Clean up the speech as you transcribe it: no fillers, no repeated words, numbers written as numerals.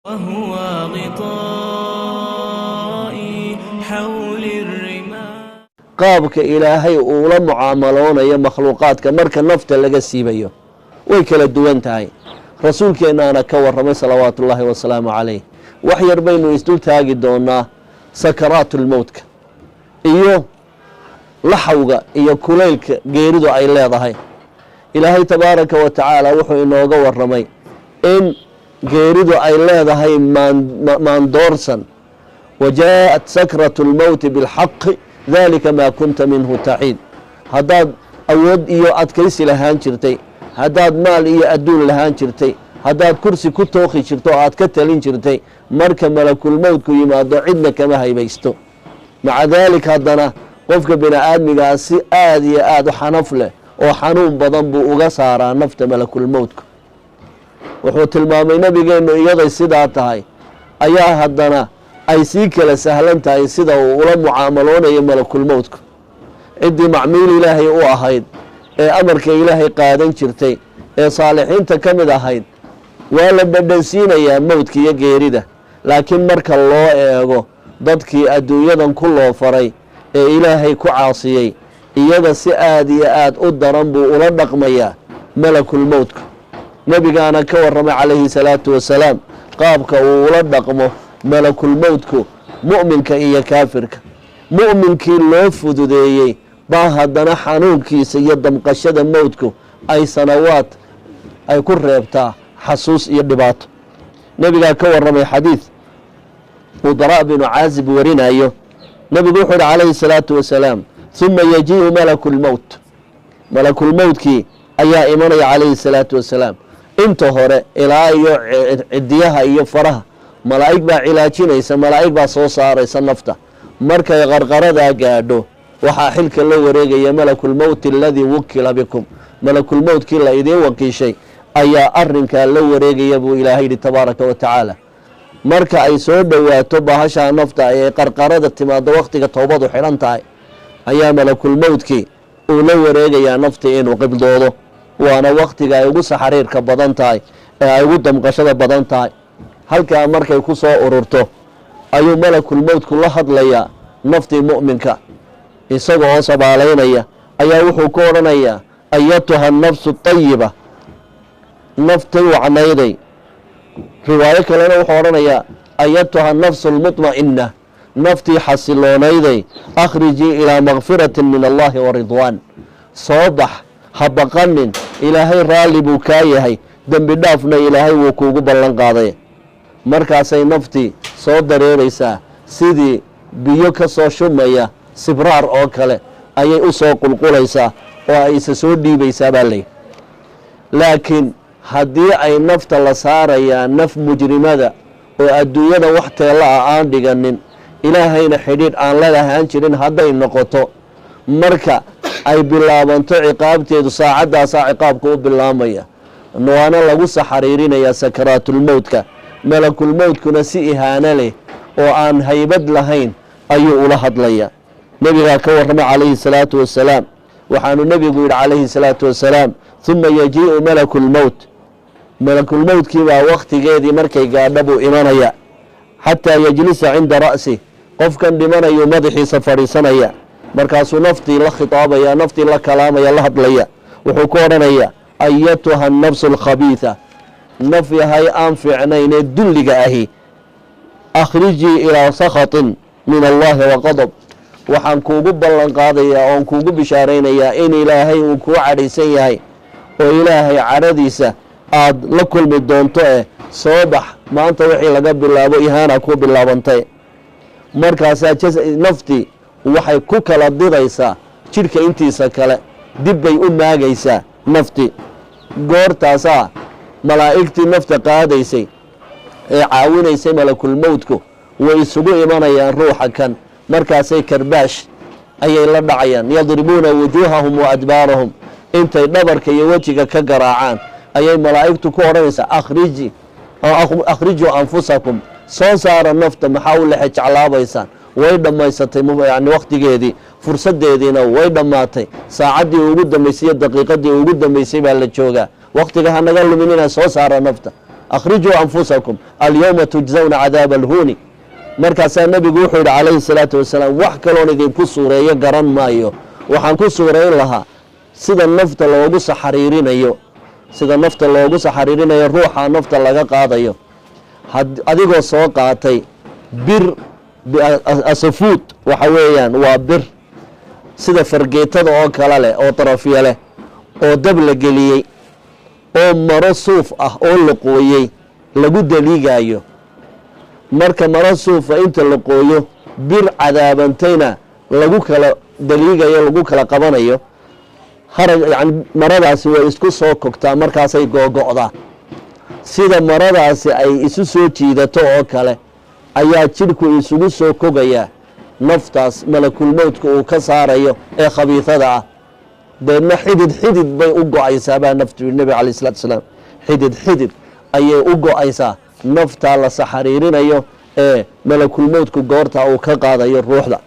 وهو غطائي حول الرمال. Qaabka Ilaahay uula mucaamaloonayo makhluuqaadka marka nafta laga siibayo way kala duwan tahay. Rasuulkeennaana ka warramay, salawaatu ullaahi wasalaamu calayh. Wax yar baynu isdul taagi doonaa sakaraatulmowtka iyo laxawga iyo kulaylka geeridu ay leedahay. Ilaahay tabaaraka wa tacaala wuxuu inooga warramay in geeridu ay leedahay maandoorsan. وجاءت سكرة الموت بالحق ذلك ما كنت منه تحيد. Haddaad awood iyo adkaysi lahaan jirtay, haddaad maal iyo adduun lahaan jirtay, haddaad kursi ku tooki jirto oo aad ka talin jirtay, marka malakulmowdku yimaado cidna kama haybaysto. Maca daalik, haddana qofka bini aadmigaa si aada iyo aada u xanaf leh oo xanuun badan buu uga saaraa nafta malakulmowdku. Wuxuu tilmaamay nabigeennu, iyaday sidaa tahay ayaa haddana ay sii kala sahlan tahay sida uu ula mucaamaloonayo malakulmowdku ciddii macmiil Ilaahay u ahayd ee amarka Ilaahay qaadan jirtay ee saalixiinta ka mid ahayd. Waa la dhadhansiinayaa mowdka iyo geerida, laakiin marka loo eego dadkii adduunyadan ku loofaray ee Ilaahay ku caasiyey, iyaga si aada iyo aada u daran buu ula dhaqmayaa malakulmowdku. Nebigaana ka warramay, calayhi salaatu wasalaam, qaabka uu ula dhaqmo malakulmowdku mu'minka iyo kaafirka. Mu'minkii loo fududeeyey baa haddana xanuunkiisa iyo damqashada mowdku ay sanawaad ay ku reebtaa xasuus iyo dhibaato. Nebigaa ka warramay xadiid uu Baraa binu Caazib warinayo. Nebigu wuxuu uhi, calayhi salaatu wasalaam: ثم يجيء ملك الموت. Malakulmowdkii ayaa imanaya, calayhi salaatu wasalaam. Inta hore ilaa iyo cidiyaha iyo faraha malaa'ig baa cilaajinaysa, malaa'ig baa soo saaraysa nafta. Markay qarqaradaa gaadho, waxaa xilka la wareegaya ملك الموت الذي وكل بكم. Malakulmowtkii la idiin wakiishay ayaa arinkaa la wareegaya, buu Ilaahay yidhi, tabaaraka wa tacaala. Marka ay soo dhowaato bahashaa nafta ee qarqarada timaado, wakhtiga towbadu xidhan tahay, ayaa malakulmowtkii uu la wareegayaa naftii inuu qibdoodo. Waana wakhtiga ay ugu saxariirka badan tahay ee ay ugu damqashada badan tahay. Halkaa markay ku soo ururto ayuu malakulmowtku la hadlayaa naftii mu'minka. Isaga oo sabaalaynaya ayaa wuxuu ku odhanayaa: أيتها النفس الطيبة, naftii wacnayday. Riwaayo kalena wuxuu odhanayaa: أيتها النفس المطمئنة, naftii xasiloonayday, اخرجي إلى مغفرة من الله ورضوان. Soo bax, ha baqanin, Ilaahay raalli buu kaa yahay, dembi dhaafna Ilaahay wuu kuugu ballan qaaday. Markaasay naftii soo dareeraysaa, sidii biyo ka soo shumaya sibraar oo kale ayay u soo qulqulaysaa oo ay isa soo dhiibaysaa, baa layidhi. Laakiin haddii ay nafta la saarayaa naf mujrimada oo adduunyada wax teella ah aan dhiganin, Ilaahayna xidhiidh aan la lahaan jirin hadday noqoto, marka ay bilaabanto ciqaabteedu, saacaddaasaa ciqaabka u bilaabmaya, waana lagu saxariirinayaa sakaraatulmowtka. Malakulmowtkuna si ihaano leh oo aan haybad lahayn ayuu ula hadlaya. Nebigaa ka warramay, calayhi salaatu wasalaam. Waxaanu nebigu yidhi, calayhi salaatu wasalaam: ثم يجيء ملك الموت. Malakulmowtkii baa wakhtigeedii markay gaadho buu imanaya, حتى يجلس عند رأسه. Qofkan dhimanayuu madaxiisa fadhiisanaya. Markaasuu naftii la khitaabaya, naftii la kalaamaya, la hadlaya. Wuxuu ku odhanaya: أيتها النفس الخبيثة, naf yahay aan fiicnaynee dulliga ahi, اخرجي إلى سخط من الله وغضب. Waxaan kuugu ballan qaadayaa oon kuugu bishaaraynayaa in Ilaahay uu kuu cadhaysan yahay oo Ilaahay cadhadiisa aada la kulmi doonto. Soo bax, maanta wixii laga bilaabo ihaana kuu bilaabantay. Markaasaa naftii waxay ku kala didaysaa jidhka intiisa kale, dib bay u maagaysaa naftii. Goortaasaa malaa'igtii nafta qaadaysay ee caawinaysay malakulmowtku way isugu imanayaan ruuxa kan. Markaasay karbaash ayay la dhacayaan. يضربون وجوههم وأدبارهم. Intay dhabarka iyo wejiga ka garaacaan ayay malaa'igtu ku odhanaysaa: أخرجي, أخرجوا أنفسكم, soo saara nafta, maxaa u lexe jeclaabaysaan? Way dhammaysatay yani wakhtigeedii, fursaddeediina way dhammaatay. Saacaddii ugu dambaysay iyo daqiiqadii ugu dambaysay baa la joogaa. Wakhtiga hanaga lumin inaa soo saara nafta. Akhrijuu anfusakum alyowma tujzawna cadaaba alhuuni. Markaasaa nebigu wuxuu yidhi calayhi salaatu wasalaam, wax kaloon idinku suureeyo garan maayo, waxaan ku suureyn lahaa sida nafta loogu saxariirinayo, sida nafta loogu saxariirinayo ruuxa nafta laga qaadayo, adigoo soo qaatay bir asafuud. Waxa weeyaan waa bir sida fargeetada oo kale leh oo darafyo leh oo dab la geliyey oo maro suuf ah oo la qooyey lagu daliigayo. Marka maro suufa inta la qooyo, bir cadaabantayna lagu kala daliigayo, lagu kala qabanayo harag, yani maradaasi way isku soo kogtaa, markaasay googo'daa. Sida maradaasi ay isu soo jiidato oo kale ayaa jidhku isugu soo kogayaa naftaas malakulmowdka uu ka saarayo ee khabiisada ah. Deedna xidid xidid bay u go-aysaa baa naftu yidhi nebiga calayh isalatu wasalaam. Xidid xidid ayay u go-aysaa naftaa la saxariirinayo ee malakulmowdku goortaa uu ka qaadayo ruuxda.